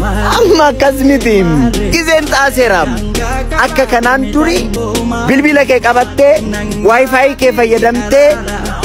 Amma akkas miti. Gizeen xaaseeraam. Akka kanaan duri bilbila kee qabattee, WiFi kee fayyadamtee,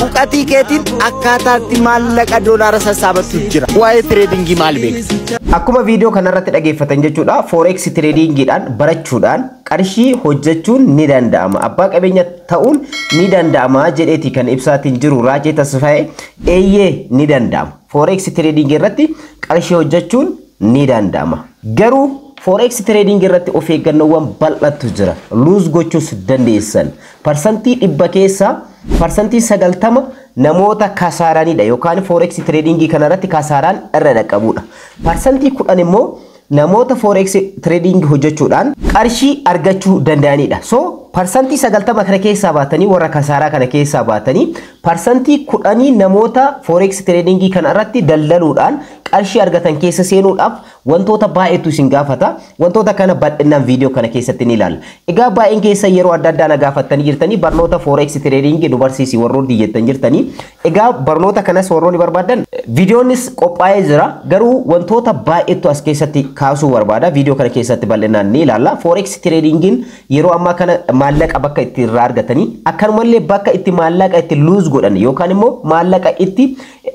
uqatii keetiin akkaataatti maallaqa doolaara sassaabattu jira. Waa'ee tradingii maal beektu? Akkuma viidiyoo kanarratti dhageeffatan jechuudha, forex tradingiidhaan barachuudhaan qarshii hojjechuun ni danda'ama. Abbaa qabeenya ta'uun ni danda'ama jedheeti kan ibsaatiin jiru Raajee Tasfaayee. Eeyyee, ni danda'ama. Forex tradingii irratti qarshii hojjechuun ni danda'ama. Garuu forex trading irratti of eeggannoowwan bal'atu jira. Lose gochuus dandeessan. 100% keessaa 90% namoota kasaaranidha yookaan forex tradingii kanarratti kasaaraan irra dhaqqabudha. 10% immoo namoota forex trading hojjechuudhaan qarshii argachuu danda'anidha. So 90% kana keessaa baatanii, warra kasaaraa kana keessaa baatanii, 10% namoota forex tradingii kana irratti daldaluudhaan qarshii argatan keessa seenuudhaaf wantoota baay'eetu isin gaafata. Wantoota kana bal'inaan viidiyoo kana keessatti ni ilaalla. Egaa baay'een keessa yeroo adda addaa na gaafattanii jirtanii, barnoota forex tradingii nu barsiisi warroonni jettan jirtanii. Egaa barnoota kanas warroonni barbaadan viidiyoonis qophaa'ee jira. Garuu wantoota baay'eetu as keessatti kaasuu barbaada. Viidiyoo kana keessatti bal'inaan ni ilaalla. Forex tradingiin yeroo ammaa kana maallaqa bakka itti irraa argatanii, akkanumallee bakka itti maallaqa itti lose godhan yookaan immoo maallaqa itti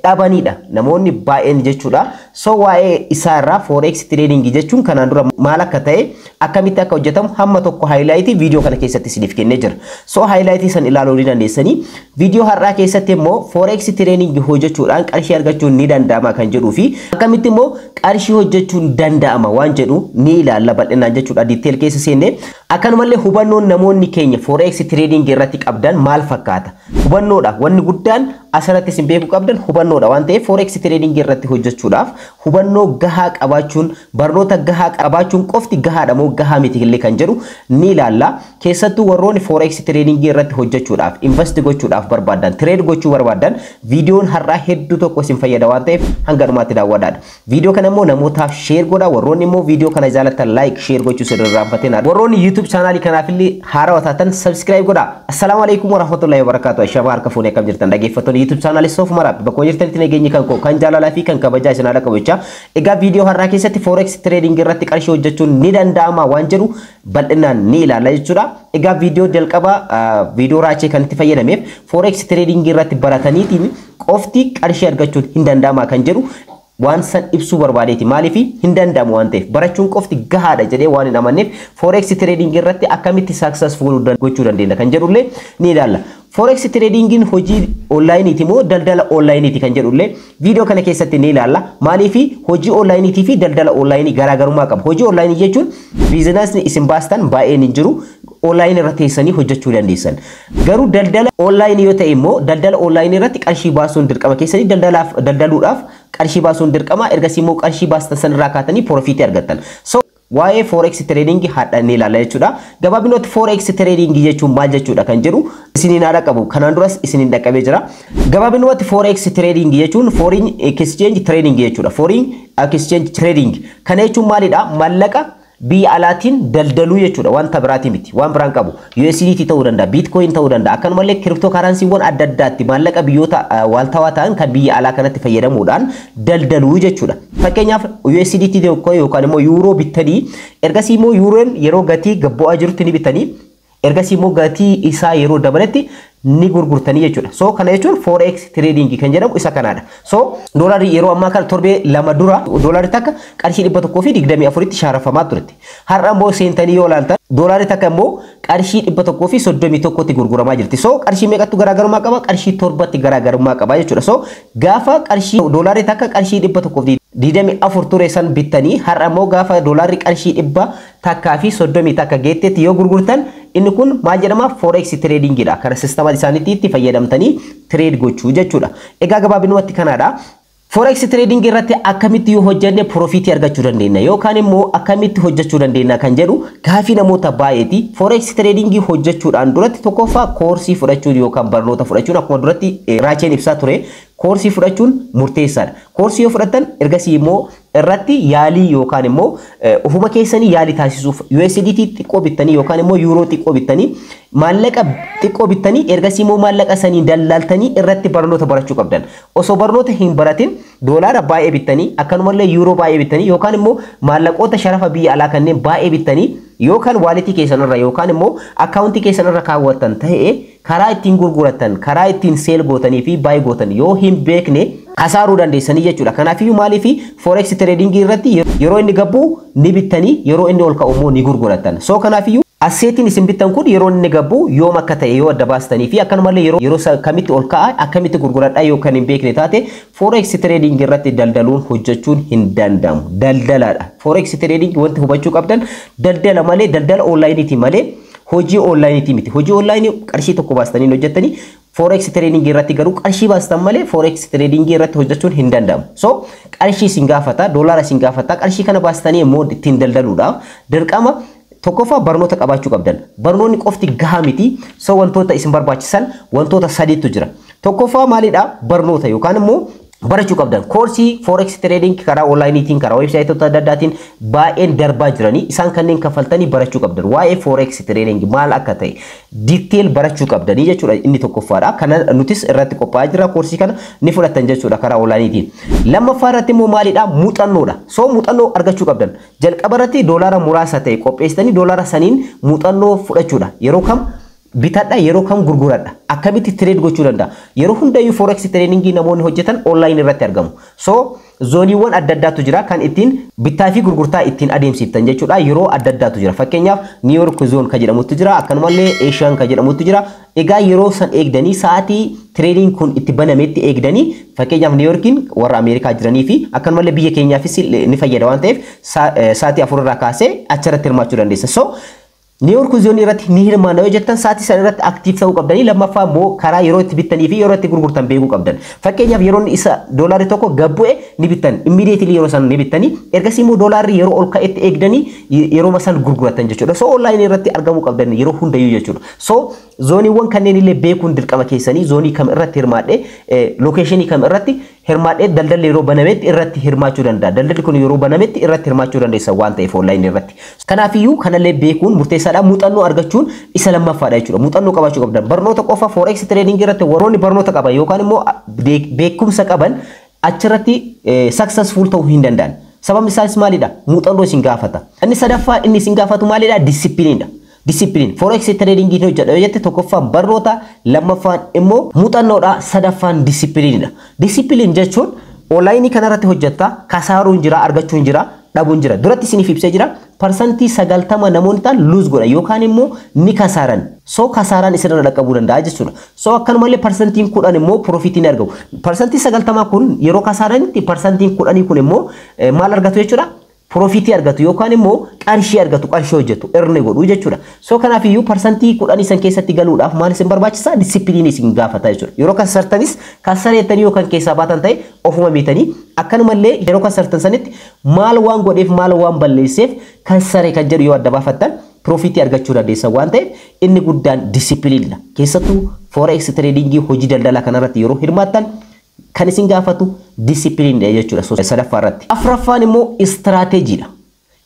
dhabanidha namoonni baay'een jechuudha. So waa'ee isaa irraa, forex trading jechuun kanaan dura maal akka ta'e, akkamitti akka hojjetamu hamma tokko highlightii viidiyoo kana keessatti isiniif kennee jira. So highlightii san ilaaluu ni dandeessanii. Viidiyoo har'aa keessatti immoo forex trading hojjechuudhaan qarshii argachuun ni danda'ama kan jedhuu fi akkamitti immoo qarshii hojjechuun danda'ama waan jedhu ni ilaalla bal'inaan jechuudha, detail keessa seennee. Akkanumallee hubannoon namoonni keenya forex trading irratti qabdan maal fakkaata? Hubannoodha. Wanni guddaan asirratti isin beekuu qabdan hubannoodha waan ta'eef, forex trading irratti hojjechuudhaaf hubannoo gahaa qabaachuun, barnoota gahaa qabaachuun qofti gahaadha moo gahaa miti illee kan jedhu ni ilaalla. Keessattuu warroonni forex trading irratti hojjechuudhaaf, invest gochuudhaaf barbaadan, trade gochuu barbaadan, viidiyoon har'aa hedduu tokko isin fayyada waan ta'eef hanga dhumaatti daawwadhaadha. Viidiyoo kana immoo namootaaf share godhaa. Warroonni immoo viidiyoo kana jaalatan like, share gochuu isin irraanfatina. Warroonni YouTube channelii kanaaf illee haarawaa taatan subscribe godhaa. Assalaamu alaikum warahmatullahi wabarakatuh. Ashamaa, harka fuunee, akkam jirtan dhaggeeffattoonni YouTube channelii Soof Mara? Bakka jirtanitti nageenyi kan koo kan jaalalaa fi kan kabajaa isin haadha qabachaa. Egaa viidiyoo har'aa keessatti forex trading irratti qarshii hojjechuun ni danda'ama waan jedhu bal'inaan ni ilaalla jechuudha. Egaa viidiyoo jalqaba viidiyoo raachee kan itti fayyadameef forex trading irratti barataniitiin qofti qarshii argachuun hin danda'ama kan jedhu waan san ibsuu barbaadeeti. Maaliif hin danda'amu waan ta'eef, barachuun qofti gahaadha jedhee waan hin amanneef, forex trading irratti akkamitti successful gochuu dandeenya kan jedhullee ni ilaalla. Forex tradingiin hojii onlineiiti moo daldala onlineiiti kan jedhullee viidiyoo kana keessatti ni ilaalla. Maaliif hojii onlineiitii fi daldala onlineii garaagarummaa qaba? Hojii onlineii jechuun businessni isin baastan baay'een hin jiru. Onlineii irra teessanii hojjechuu dandeessan. Garuu daldala onlineii yoo ta'e immoo, daldala onlineii irratti qarshii baasuun dirqama keessanii, daldalaaf daldaluudhaaf qarshii baasuun dirqama, ergasii immoo qarshii baastan sanirraa kaatanii profitii argattan. So waa'ee forex trading hadha ni ilaalla jechuudha. Gabaabinootti forex trading jechuun maal jechuudha kan jedhu isiniin haadha qabu. Kanaan duras isiniin dhaqqabee jira. Gabaabinootti forex trading jechuun foreign exchange trading jechuudha. Foreign exchange trading kana jechuun maalidha? Maallaqa biyya alaatiin daldaluu jechuudha. Wanta biraatii miti, waan biraan qabu. USDT ta'uu danda'a, Bitcoin ta'uu danda'a, akkanumallee crypto currencywwan adda addaatti maallaqa biyyoota waaltawaa ta'an kan biyya alaa kanatti fayyadamuudhaan daldaluu jechuudha. Fakkeenyaaf USDT tokko yookaan immoo yuuroo bittanii, ergasii immoo yuuroon yeroo gatii gabbu'aa jirutti ni bitanii, ergasii immoo gatii isaa yeroo dabaletti ni gurgurtanii jechuudha. So kana jechuun forex trading kan jedhamu isa kanaadha. So doolaarri yeroo ammaa kana, torbee 2 dura doolaarri takka qarshii 124tti shaarafamaa turte. Har'a immoo seentanii yoo ilaaltan doolaarri takka immoo qarshii 131tti gurguramaa jirti. So qarshii meeqattu garaagarummaa qaba? Qarshii 7tti garaagarummaa qaba jechuudha. So gaafa qarshii doolaarri takka qarshii 124 ture san bittanii, har'a immoo gaafa doolaarri qarshii 131 geetteetti yoo gurgurtan, inni kun maal jedhama? Forex tradingidha. Kana systema isaaniitti itti fayyadamtanii trade gochuu jechuudha. Egaa gabaabinumatti kanaadha. Forex trading irratti akkamitti yoo hojjenne profitii argachuu dandeenya yookaan immoo akkamitti hojjechuu dandeenya kan jedhu gaafii namoota baay'eeti. Forex trading hojjechuudhaan duratti tokkoffaa koorsii fudhachuun yookaan barnoota fudhachuun, akkuma duratti raacheen ibsaa ture, koorsii fudhachuun murteessaadha. Koorsii yoo fudhattan, ergasii immoo irratti yaalii yookaan immoo ofuma keessanii yaalii taasisuuf USDT xiqqoo bittanii yookaan immoo yuuroo xiqqoo bittanii, maallaqa xiqqoo bittanii, ergasii immoo maallaqa sanii daldaltanii irratti barnoota barachuu qabdan. Osoo barnoota hin baratin Doolaara baay'ee bittanii, akkanumallee yuuroo baay'ee bittanii, yookaan immoo maallaqoota sharafa biyya alaa kanneen baay'ee bittanii yookaan walletii keessan irra yookaan immoo akkaawuntii keessan irra kaawwattan ta'e, karaa ittiin gurgurattan, karaa ittiin sell gootanii fi buy gootan yoo hin beekne kasaaruu dandeessanii jechuudha. Kanaafiyyuu maaliif forex tradingii irratti yeroo inni gabbu ni bittanii, yeroo inni ol ka'u immoo ni gurgurattan. So kanaafiyyuu assetiin isin bittan kun yeroo inni gabbu yoom akka ta'e yoo adda baastanii fi akkanumallee yeroo kamitti ol ka'a, akkamitti gurguradhaa yoo kan hin beekne taate, forex trading irratti daldaluun hojjechuun hin danda'amu. Daldalaadha. Forex trading wanti hubachuu qabdan daldala malee, daldala onlineiiti malee hojii onlineiiti miti. Hojii onlineii qarshii tokko baastanii hin hojjettanii. Forex trading irratti garuu qarshii baastan malee forex trading irratti hojjechuun hin danda'amu. So qarshii isin gaafata, doolaara isin gaafata, qarshii kana baastanii immoo ittiin daldaluudhaaf dirqama tokkoffaa barnoota qabaachuu qabdan. Barnoonni qofti gahaa miti. So wantoota isin barbaachisan wantoota sadiitu jira. Tokkoffaa maalidha? Barnoota yookaan immoo barachuu qabdan. Koorsii forex trading karaa onlineiitiin, karaa websiteoota adda addaatiin baay'een darbaa jiranii, isaan kanneen kaffaltanii barachuu qabdan. Waa'ee forex trading maal akka ta'e detail barachuu qabdanii jechuudha, inni tokkoffaadha. Kana nutis irratti qophaa'aa jira, koorsii kana ni fudhattan jechuudha karaa onlineiitiin. Lammaffaa irratti immoo maalidha? Muuxannoodha. So muuxannoo argachuu qabdan. Jalqaba irratti doolaara muraasa ta'e qopheessitanii doolaara saniin muuxannoo fudhachuudha. Yeroo kam bitadha, yeroo kam gurguradha, akkamitti trade gochuu danda'a? Yeroo hundayyuu forex tradingii namoonni hojjetan online irratti argamu. So zoneiiwwan adda addaatu jira kan ittiin bittaa fi gurgurtaa ittiin adeemsiftan jechuudha. Yeroo adda addaatu jira. Fakkeenyaaf, New York zone kan jedhamutu jira, akkanumallee Asian kan jedhamutu jira. Egaa yeroo san eegdanii, sa'aatii trading kun itti banametti eegdanii, fakkeenyaaf New Yorkiin warra Ameerikaa jiranii fi akkanumallee biyya keenyaafis ni fayyada waan ta'eef, sa'aatii 4 irraa kaasee achirratti hirmaachuu dandeessa. So New York zoneii irratti ni hirmaanna yoo jettan, sa'aatii sana irratti active ta'uu qabdanii. Lammaffaa immoo karaa yeroo itti bittanii fi yeroo itti gurgurtan beekuu qabdan. Fakkeenyaaf, yeroo isa doolaarri tokko gad bu'e ni bittan, immediately yeroo sana ni bittanii, ergasii immoo doolaarri yeroo ol ka'etti eegdanii yeroo san gurguratan jechuudha. So onlineii irratti argamuu qabdan yeroo hundayyuu jechuudha. So zoneiiwwan kanneen illee beekuun dirqama keessanii. Zoneii kam irratti hirmaadhee, locationii kam irratti hirmaadhee, daldalli yeroo banametti irratti hirmaachuu danda'a. Daldalli kun yeroo banametti irratti hirmaachuu dandeessa waan ta'eef onlineii irratti. Kanaafiyyuu kanallee beekuun murteessaadha. Muuxannoo argachuun isa lammaffaadha jechuudha. Muuxannoo qabaachuu qabdan. Barnoota qofa forex trading irratti warroonni barnoota qaban yookaan immoo beekumsa qaban achirratti successful ta'uu hin danda'an. Sababni isaas maalidha? Muuxannoo isin gaafata. Inni sadaffaa inni isin gaafatu maalidha? Disciplineiidha. Discipline forex trading hojjedha yoo jette, tokkoffaan barnoota, lammaffaan immoo muuxannoodha, sadaffaan disciplineiidha. Discipline jechuun onlineii kanarratti hojjetta, kasaaruun jira, argachuun jira, dhabuun jira. Duratti isiniif ibsee jira, 90% namoonni ta'an lose godha yookaan immoo ni kasaaran. So kasaaraan isinirra dhaqqabuu danda'a jechuudha. So akkanumallee 10% immoo profitii ni argamu. 90% kun yeroo kasaaranitti 10% kun immoo maal argatu jechuudha? Profitii argatu yookaan immoo qarshii argatu, qarshii hojjetu, earn godhu jechuudha. So kanaafiyyuu 10% san keessatti galuudhaaf maal isin barbaachisa? Disciplineii isin gaafata jechuudha. Yeroo kasartanis kasareettanii yookaan keessaa baatan ta'e ofuma miitanii, akkanumallee yeroo kasartan sanitti maal waan godheef, maal waan balleesseef kasare kan jedhu yoo adda baafattan profitii argachuu dandeessan waan ta'eef, inni guddaan disciplineiidha. Keessattuu forex tradingii hojii daldalaa kanarratti yeroo hirmaattan kan isin gaafatu disciplineiidha jechuudha sadaffaa irratti. Afuraffaan immoo strategyiidha.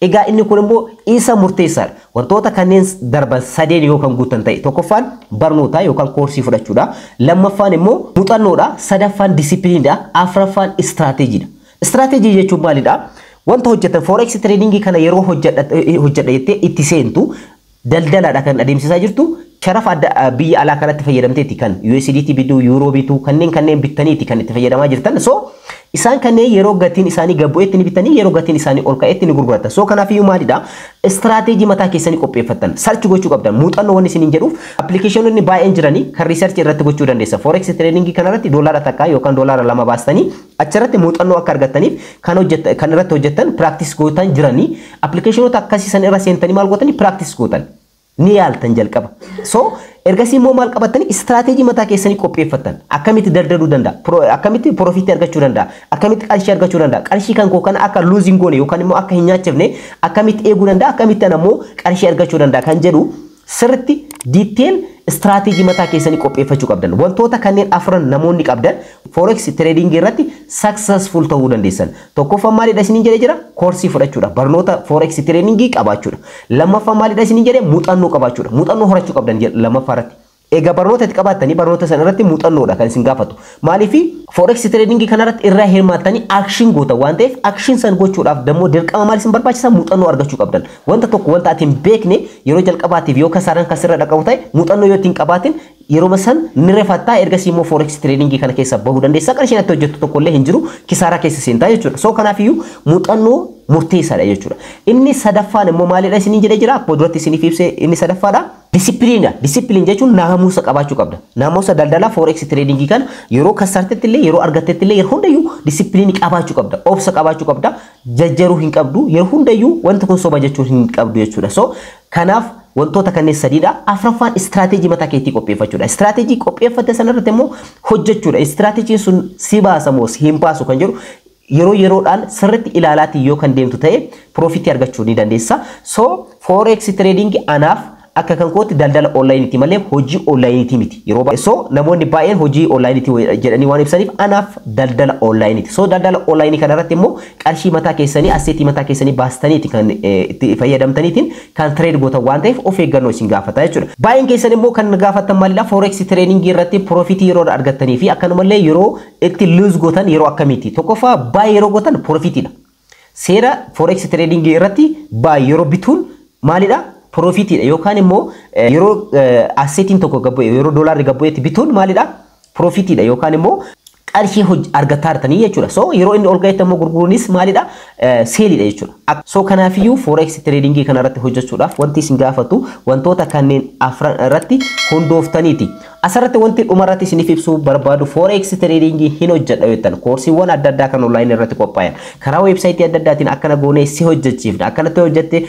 Egaa inni kun immoo isa murteessaadha. Wantoota kanneen darban sadeen yoo kan guutan ta'e, tokkoffaan barnoota yookaan koorsii fudhachuudha. Lammaffaan immoo muuxannoodha. Sadaffaan disciplineiidha. Afuraffaan strategyiidha. Strategy jechuun maalidha? Wanta hojjetan forex tradingii kana yeroo hojjedha jettee itti seentu, daldalaadha kan adeemsisaa jirtu. Sharafa adda biyya alaa kanatti fayyadamteeti kan USDT bituu, Euro bituu, kanneen bittaniiti kan itti fayyadamaa jirtan. So isaan kanneen yeroo gatiin isaanii gad bu'eetti ni bitanii, yeroo gatiin isaanii ol ka'etti ni gurguratan. So kanaafiyyuu maalidha? Strategy mataa keessanii qopheeffattan. Search gochuu qabdan. Muuxannoo wanni isiniin jedhuuf, applicationoonni baay'een jiranii kan research irratti gochuu dandeessa. Forex trading kanarratti doolaara 1 yookaan doolaara 2 baastanii achirratti muuxannoo akka argattaniif kan hojjettan, kan irratti hojjettan, practice gootan jiranii, applicationoota akkasii san irra seentanii maal gootanii practice gootan. Ni yaaltan jalqaba. So ergasii immoo maal qabattanii strategy mataa keessanii qopheeffattan. Akkamitti daldaluu danda'a? Akkamitti profitii argachuu danda'a? Akkamitti qarshii argachuu danda'a? Qarshii kan koo kana akka lose hin goone yookaan immoo akka hin nyaachifne akkamitti eeguu danda'a? Akkamitti ammoo qarshii argachuu danda'a kan jedhu sirritti detail strategy mataa keessanii qopheeffachuu qabdan. Wantoota kanneen afran namoonni qabdan forex trading irratti successful ta'uu dandeessan. Tokkoffaan maalidha isiniin jedhee jira? Koorsii fudhachuudha. Barnoota forex trading qabaachuudha. Lammaffaan maalidha isiniin jedhee? Muuxannoo qabaachuudha. Muuxannoo horachuu qabdan lammaffaa irratti. Egaa barnoota itti qabaattanii barnoota sana irratti muuxannoodha kan isin gaafatu. Maaliif forex trading kanarratti irraa hirmaattanii action goota waan ta'eef, action san gochuudhaaf dammoo dirqama maal isin barbaachisa? Muuxannoo argachuu qabdan. Wanta tokko, wanta ati hin beekne, yeroo jalqabaatiif yoo kasaaraan kasirra dhaqabu ta'e, muuxannoo yoo ittiin qabaatin yeroo san ni refattaa. Ergasii immoo forex trading kana keessa bahuu dandeessa. Qarshiin ati hojjettu tokko illee hin jiru, kisaaraa keessa seentaa jechuudha. So kanaafiyyuu muuxannoo murteessaadha jechuudha. Inni sadaffaan immoo maalidha isiniin jedhee jira? Akkuma duratti isiniif ibsee, inni sadaffaadha. Discipline. Discipline jechuun naamusa qabaachuu qabda. Naamusa daldalaa forex trading kana yeroo kasaartetti illee, yeroo argattetti illee, yeroo hundayyuu discipline qabaachuu qabda. Obsa qabaachuu qabda. Jajjaruu hin qabdu. Yeroo hundayyuu wanti kun soba jechuu hin qabdu jechuudha. So kanaaf wantoota kanneen sadiidha. Afraffaan istirateejii mataa keetii qopheeffachuudha. Istirateejii qopheeffatte sanarratti immoo hojjechuudha. Istiraateejiin sun si baasa moo si hin baasu kan jedhu yeroo yeroodhaan sirriitti ilaalaatiin yoo kan deemtu ta'e, profitii argachuu ni dandeessa. So forex trading anaaf akka kan kootti daldala onlineiiti malee hojii onlineiiti miti. Yeroo baay'ee so namoonni baay'een hojii onlineiiti jedhanii waan ibsaniif, anaaf daldala onlineiiti. So daldala onlineii kanarratti immoo qarshii mataa keessanii, assetii mataa keessanii baastaniiti kan itti fayyadamtaniitiin kan trade gootan waan ta'eef, of eeggannoo isin gaafata jechuudha. Baay'een keessan immoo kan gaafattan maalidha? Forex trading irratti profitii yeroo argattanii fi akkanumallee yeroo itti lose gootan yeroo akkamiiti? Tokkoffaa, buy yeroo gootan profitiidha. Seera forex trading irratti buy yeroo bituun maalidha? Profitiidha. Yookaan immoo yeroo assetiin tokko gabbu'e, yeroo doolaarri gabbu'etti bituun maalidha? Profitiidha yookaan immoo qarshii argataa jirtanii jechuudha. So yeroo inni ol ga'etti immoo gurguruunis maalidha? Selliidha jechuudha. So kanaafiyyuu forex trading kana irratti hojjechuudhaaf wanti isin gaafatu wantoota kanneen afran irratti hundooftaniiti. Asirratti wanti dhumarratti isiniif ibsuu barbaadu, forex trading hin hojjedha jettan, koorsiiwwan adda addaa kan online irratti qophaa'an karaa websiteii adda addaatiin akkana goonee si hojjechiifna, akkanatti hojjette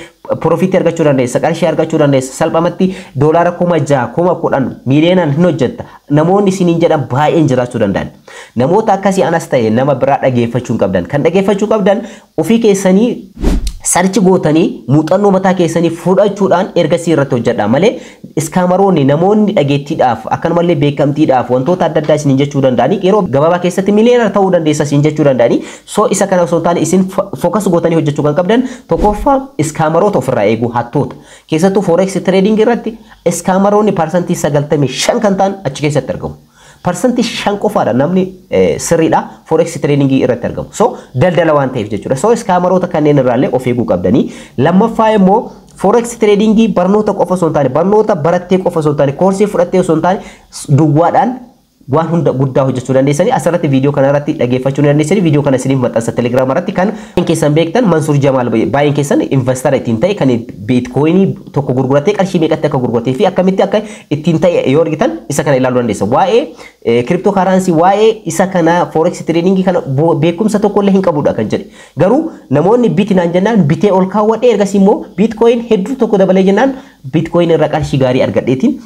profitii argachuu dandeessa, qarshii argachuu dandeessa, salphamatti doolaara 6,000, 10,000, miiliyoonaan hin hojjetta namoonni isiniin jedhan baay'een jiraachuu danda'an. Namoota akkasii anas ta'e nama biraa dhageeffachuu hin qabdan. Kan dhageeffachuu qabdan ofii keessanii search gootanii muuxannoo mataa keessanii fudhachuudhaan ergasii irratti hojjedha malee, scammeroonni, namoonni dhageettiidhaaf akkanumallee beekamtiidhaaf wantoota adda addaa isiniin jechuu danda'anii, yeroo gabaabaa keessatti miliyoona ta'uu dandeessa isin jechuu danda'anii. So isa kana osoo hin taane, isin focus gootanii hojjechuu kan qabdan, tokkoffaa, scammeroota ofirraa eeguu, hattoota. Keessattuu forex trading irratti scammeroonni 95% kan ta'an achi keessatti argamu. 5% qofaadha namni sirriidha forex trading irratti argamu. So daldala waan ta'eef jechuudha. So scammeroota kanneen irraallee of eeguu qabdanii. Lammaffaa immoo forex trading barnoota qofa osoo hin taane, barnoota barattee qofa osoo hin taane, koorsii fudhattee osoo hin taane duwwaadhaan waan hunda guddaa hojjechuu dandeessanii asirratti viidiyoo kana irratti dhageeffachuu ni dandeessanii. Viidiyoo kana isiniif maxxansa Telegiraama irratti. Kan keessan beektan Mansuur Jamaal, baay'een keessan investara ittiin ta'e, kan bitcoinii tokko gurguratee qarshii meeqatti akka gurguratee fi akkamitti akka ittiin ta'e yoo argitan, isa kana ilaaluu dandeessa. Waa'ee crypto currency, waa'ee isa kana forex trading kana beekumsa tokko illee hin qabudha kan jedhe. Garuu namoonni bitinaan jennaan bitee ol kaawwadhee, ergasii immoo bitcoin hedduu tokko dabalee jennaan bitcoin irraa qarshii gaarii argadheetiin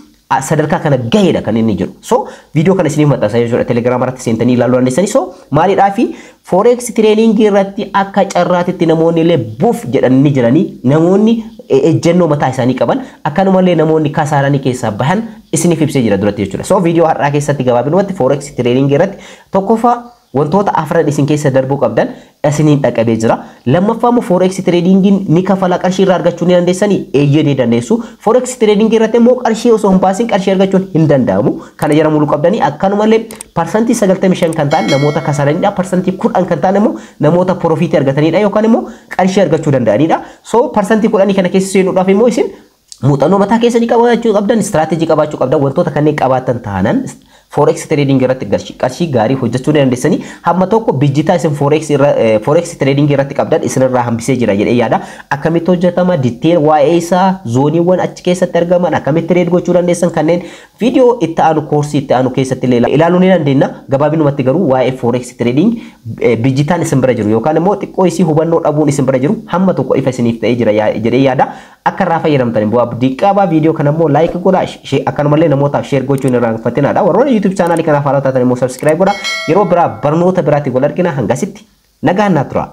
sadarkaa kana gaheedha kan inni jedhu. So viidiyoo kana isiniif maxxansa jechuudha. Telegiraama irratti seentanii ilaaluu dandeessanii. So maalidhaa fi forex trading irratti akka carraatitti namoonni illee buuf jedhanii jiranii, namoonni ejjennoo mataa isaanii qaban, akkanumallee namoonni kasaaranii keessaa bahan isiniif ibsee jira duratti jechuudha. So viidiyoo har'aa keessatti gabaabinumatti forex trading irratti tokkoffaa wantoota afran isin keessa darbuu qabdan isiniin dhaqabee jira. Lammaffaa immoo forex tradingiin ni kafala, qarshii irraa argachuu ni dandeessanii? Eeyyee, ni dandeessu. Forex trading irratti immoo qarshii osoo hin baasin qarshii argachuun hin danda'amu. Kana jala muluu qabdanii. Akkanumallee 95% kan ta'an namoota kasaaranidha. 10% kan ta'an immoo namoota profitii argatanidha yookaan immoo qarshii argachuu danda'anidha. So 10% kana keessa seenuudhaaf immoo isin muuxannoo mataa keessanii qabaachuu qabdan, istiraatejii qabaachuu qabdan. Wantoota kanneen qabaatan taanaan forex trading irratti qarshii gaarii hojjechuu ni dandeessanii. Hamma tokko bijjitaa isin forex trading irratti qabdan isinirraa hambisee jira jedhee yaada. Akkamitti hojjetama, detail waa'ee isaa, zoneiiwwan achi keessatti argaman, akkamitti trade gochuu dandeessan, kanneen viidiyoo itti aanu, koorsii itti aanu keessatti illee ilaaluu ni dandeenya. Gabaabinumatti garuu waa'ee forex trading bijjitaan isin bira jiru yookaan immoo xiqqoo isii hubannoo dhabuun isin bira jiru hamma tokko ifa isiniif ta'ee jira jedhee yaada. Akka irraa fayyadamtan bu'aa abdii qaba. Viidiyoo kana immoo like godhaa, akkanumallee namootaaf share gochuun irraanfatinaadha. Warroonni YouTube channelii kanaaf haaraa taatan immoo subscribe godhaa. Yeroo biraa barnoota biraatti wal argina, hangasitti nagaan naa tura.